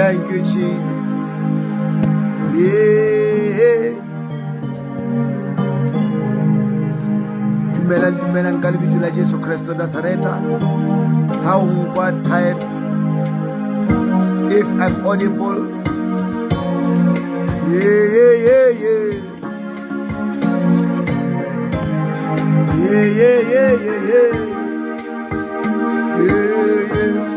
Thank you, Jesus. Yeah. Dumelang, dumelang ka lebitso la Jesu Kristo Nazareta. Ha o nkwa type if I'm audible. Yeah, yeah, yeah, yeah. Yeah, yeah, yeah, yeah, yeah. Yeah, yeah.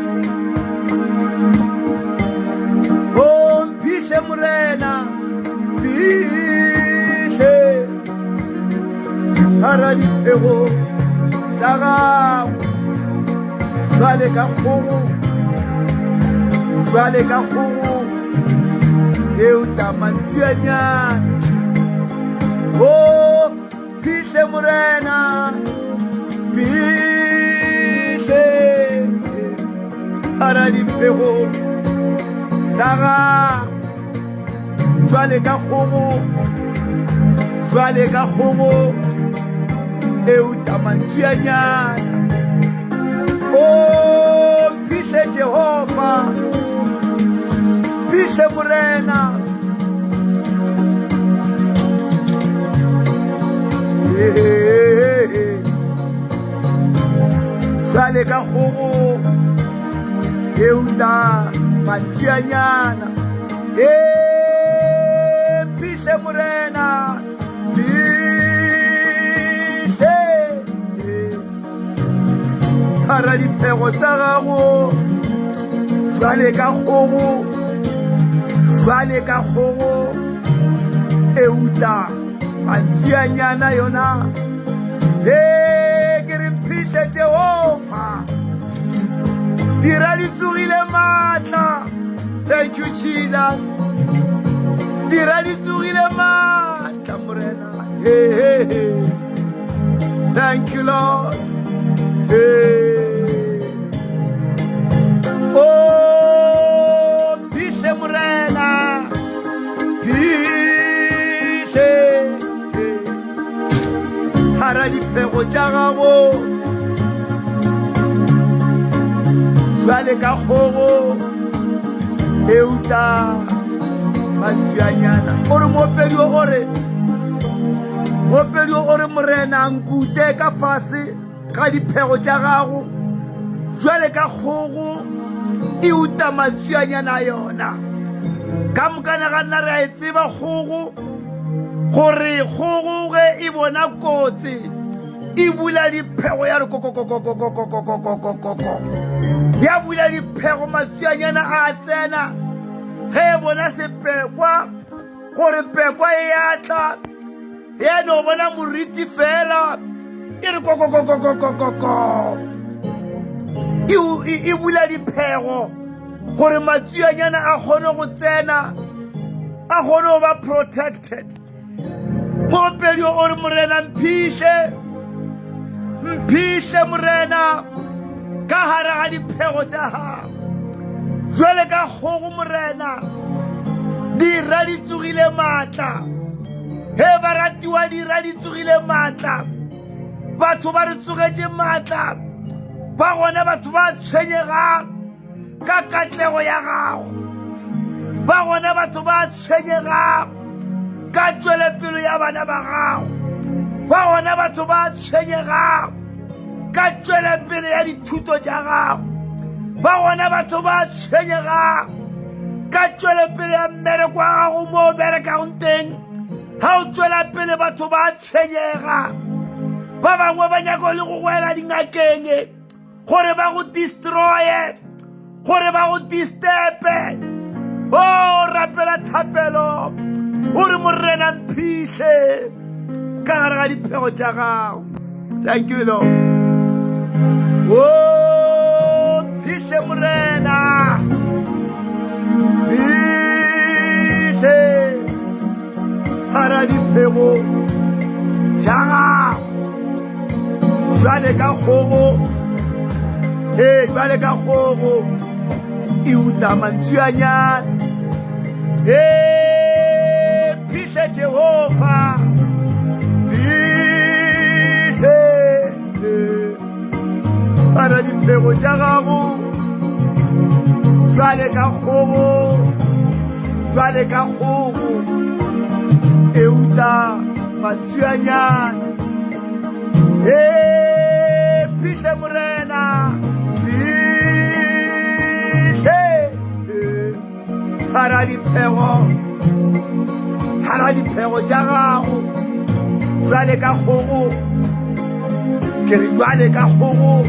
Oh, mphihle Morena, mphihle hara diphego tsa gago jwale ka kgogo jwale ka kgogo eo tamantswianyana o phihle morena phihle hara diphego tsa gago jwale ka kgogo jwale ka kgogo eo tamantswianyana o phihle jehova phihle morena jwale ka kgogo eo ta mantsianyana e phihle morena phihle gara diphego tsa gago jwale ka kgogo jwale ka kgogo euta mantsianyana yona e ke re mphihle jehofa dira di tsogile maatla thank you jesus dira di tsogile maatla morena hey, hey, hey. thank you lord hey. oh phihle morena phihle gara diphego tša gago jwale ka kgogo euta mantswianyana o re moopedi o gore moopedi o gore morena nkute ka fase ga diphego tša gago jwale ka kgogo e uta matswianyana a yona ka mokana ga nna re a e tseba kgogo gore kgogo ge e bona kotsi e bula diphego ya re kokokokokokokokokokokoko ya bula diphego matswianyana a tsena ge e bona sepekwa gore pekwa e atla ya no bona moriti fela e re kokokokokokokoko e bula diphego gore matswianyana a kgone go tsena a kgone go ba protected moopedi o re morena mphihle mphihle morena ka gare ga diphego tša gago jwale ka kgogo morena dira di tsogile maatla He baratiwa dira di tsogile maatla batho ba re tsogetše maatla ba gona batho ba tshwenyegang ka katlego ya gago ba gona batho ba tshwenyegang ka tšwelepelo ya bana ba gago ba gona batho ba tshwenyegang ka tšwelepele ya dithuto tša gago ba gona batho ba tshwenyegang ka tšwelepele ya mmereko wa gago mo o berekago teng ga o tšwela pele batho ba tshwenyega ba bangwe ba nyako le go gwela dingakeng gore ba go destroye gore ba go disturbe o oh, rapela thapelo o re morena mphihle ka gare ga diphego tša gago thank you lord o oh, phihle morena phihle gara diphego tša gago jwale ka kgogo ee jwale ka kgogo e uta mantswianyana ee phihle jehova phihle gara diphego tša gago. Jwale ka kgogo, jwale ka kgogo, e uta mantswianyana. Ee, phihle Morena, phihle. Gara diphego, gara diphego tša gago, jwale ka kgogo, ke re jwale ka kgogo,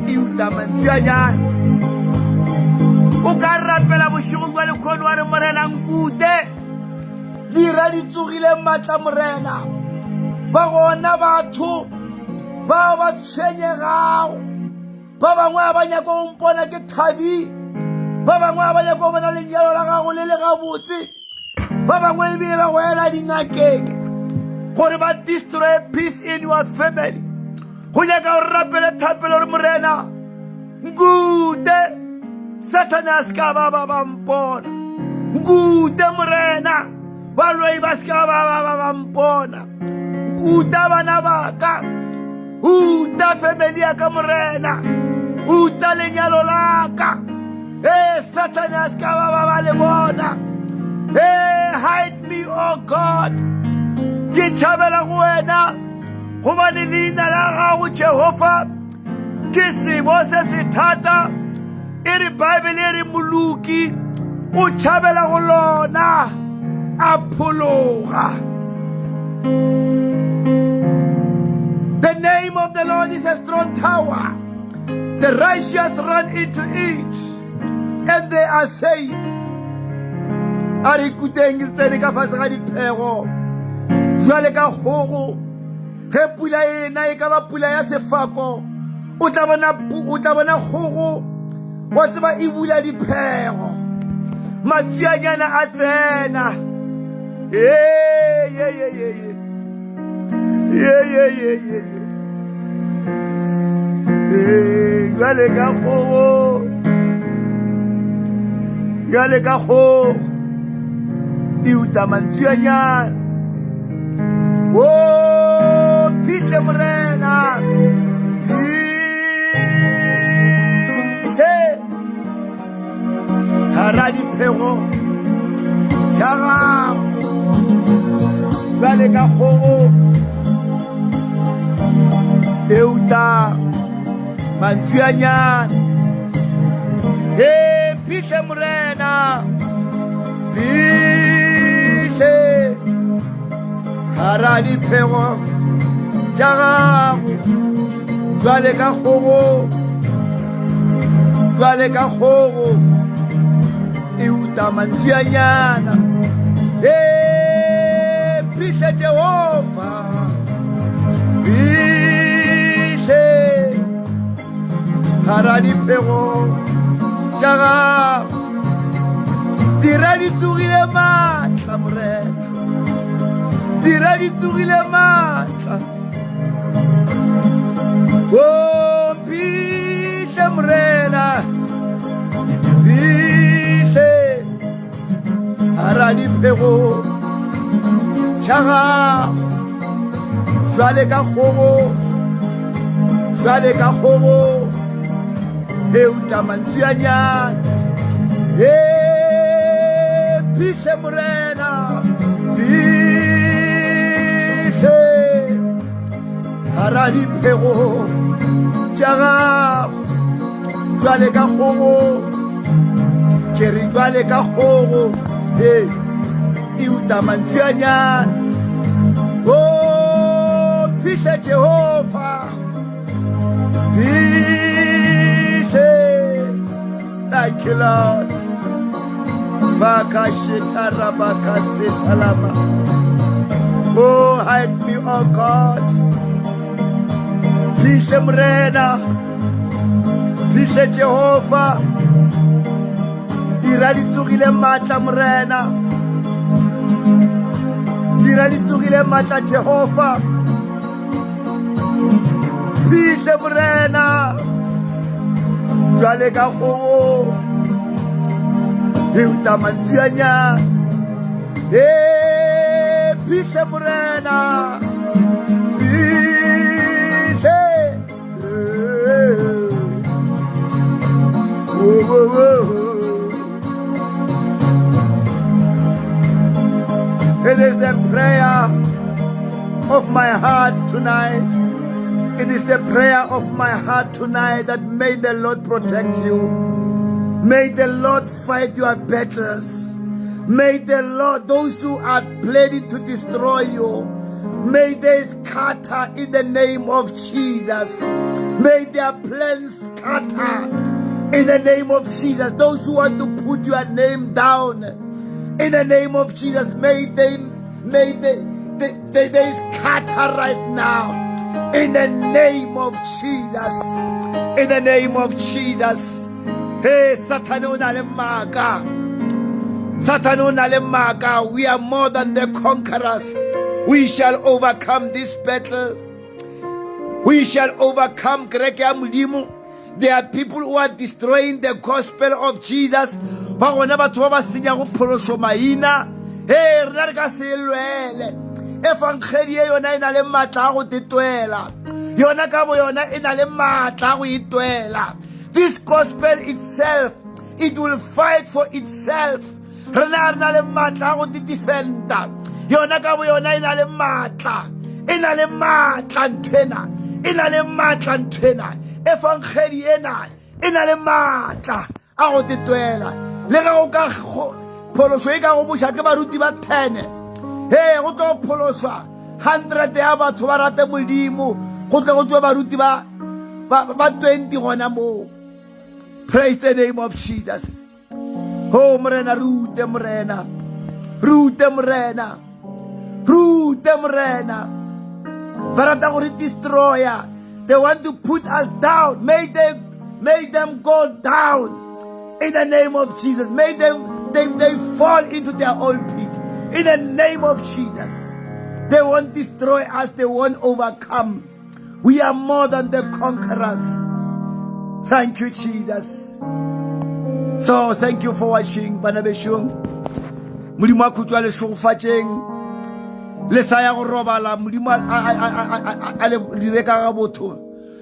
e uta mantsianyana. O ka rapela bošego jwa lekgono wa re Morena nkute, dira di tsogile maatla Morena, ba gona batho bao ba tshwenyegago. Ba bangwe ga ba nyake go mpona ke thabile. Ba bangwe ga ba nyake go bona lenyalo la gago le le gabotse. Ba bangwe ebile ba go ela dingakeng gore ba destroy peace in your family. Go nyaka gore rapele thapelo gore Morena nkute Sathane a se ka ba ba ba mpona. Nkute Morena baloi ba se ka ba ba ba ba mpona. Nkuta bana ba ka. Uta family ya ka Morena. Uta lenyalo la ka. Ee, Sathane a se ka ba ba ba le bona. Ee, hide me, oh God. Ke tšhabela go wena gobane leina la gago Jehofa ke sebo se se thata. E re Bible e re moloki o tšhabela go lona a phologa. The name of the Lord is a strong tower. The righteous run into it and they are safe. A re kuteng ke tsene ka fase ga diphego jwale ka kgogo ge pula e na e ka ba pula ya sefako o tla bona o tla bona kgogo wa tseba e bula diphego matsianyana a tsena ye ye ye ye ye ye ye ye ye ye ee jwale ka kgogo jwale ka kgogo e uta mantsianyana o phihle morena phihle gara diphego tša gago jwale ka kgogo euta mantswianyana e phihle morena phihle gara diphego tša gago jwale ka kgogo jwale ka kgogo e uta mantsianyana e phihle Jehofa phihle gara diphego tša gago dira di tsogile maatla morena dira di tsogile maatla O phihle Morena, phihle gara diphego tša gago jwale ka kgogo, jwale ka kgogo e uta mantsianyana. E phihle Morena, phihle. Gara diphego tša gago jwale ka kgogo, ke re jwale ka kgogo e e uta mantsianyana. O phihle Jehofa, phihle. Thank you, Lord. Bakashitarabakasetalama. Oh, hide me, oh God. Phihle Morena. Phihle Jehova. Dira di tsogile maatla Morena. Dira di tsogile maatla Jehova. Phihle Morena. Jwale ka kgogo e uta mantsianyana. E phihle Morena. Phihle. Oh, oh, oh, oh. is the prayer of my heart tonight. It is the prayer of my heart tonight that may the Lord protect you. May the Lord fight your battles. May the Lord, those who are planning to destroy you, may they scatter in the name of Jesus. May their plans scatter in the name of Jesus. Those who want to put your name down in the name of Jesus, may they, may they, they, they, they scatter right now. In the name of Jesus. In the name of Jesus. Hey, Satan o na le maaka. Satan o na le maaka. We are more than the conquerors. We shall overcome this battle. We shall overcome kereke ya Modimo. There are people who are destroying the gospel of Jesus. Ba gona batho ba ba senyago phološo maina. Hey, rena re ka se lwele. Efangedi ye yona e na le maatla a go tetwela. Yona ka bo yona e na le maatla a go itwela. This gospel itself, it will fight for itself. Rena re na le maatla a go defenda. Yona ka bo yona e na le maatla. E na le maatla nthwena. E na le maatla nthwena. Efangedi ena e na le maatla a go tetwela. Le ge go ka phološo e ka go buša ke baruti ba 10. He go tlo phološwa 100 ya batho ba rate Modimo go tle go tšwe baruti ba ba 20 gona moo. Praise the name of Jesus. Oh Morena rute Morena. Rute Morena. Rute Morena. Ba rata go re destroyer. They want to put us down. May they may them go down. In the name of Jesus. May them they, they fall into their own pit. In the name of Jesus. They won't destroy us, they won't overcome. We are more than the conquerors. Thank you, Jesus. So thank you for watching, bana bešong. Modimo a khutšwa le šogofatšeng. Le sa ya go robala, Modimo a le dire ka ga botho.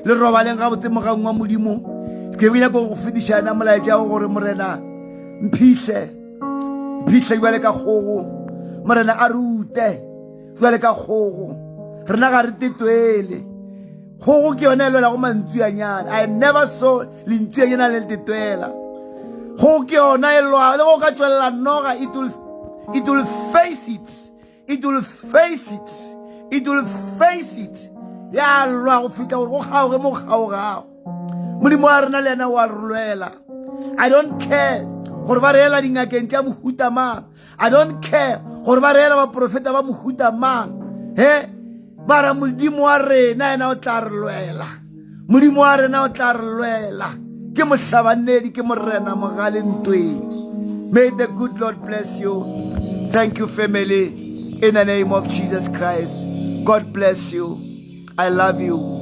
Le robaleng ga botse mogang wa Modimo. Ke be nyaka go fetiša yena molaetša wa gore Morena mphihle. Mphihle jwale ka kgogo. Morena a rute. Jwale ka kgogo rena ga re tetwele kgogo ke yone e lwelago mantsuanyana i never saw lentsuanyana le le tetwela kgogo ke yona e lwa le go ka tšwelela noga it will, it will face it it will face it it will face it ya lwa go fihla gore go kgaoge mo kgaogago modimo wa rena le yena wa re lwela i don't care gore ba reela dingakeng tša mohuta mang I don't care gore ba reela baprofeta ba mohuta mang he mara modimo wa rena yena o tla re lwela modimo wa rena o tla re lwela ke mohlabanedi ke morena mogale ntweng may the good lord bless you thank you family in the name of jesus christ god bless you i love you.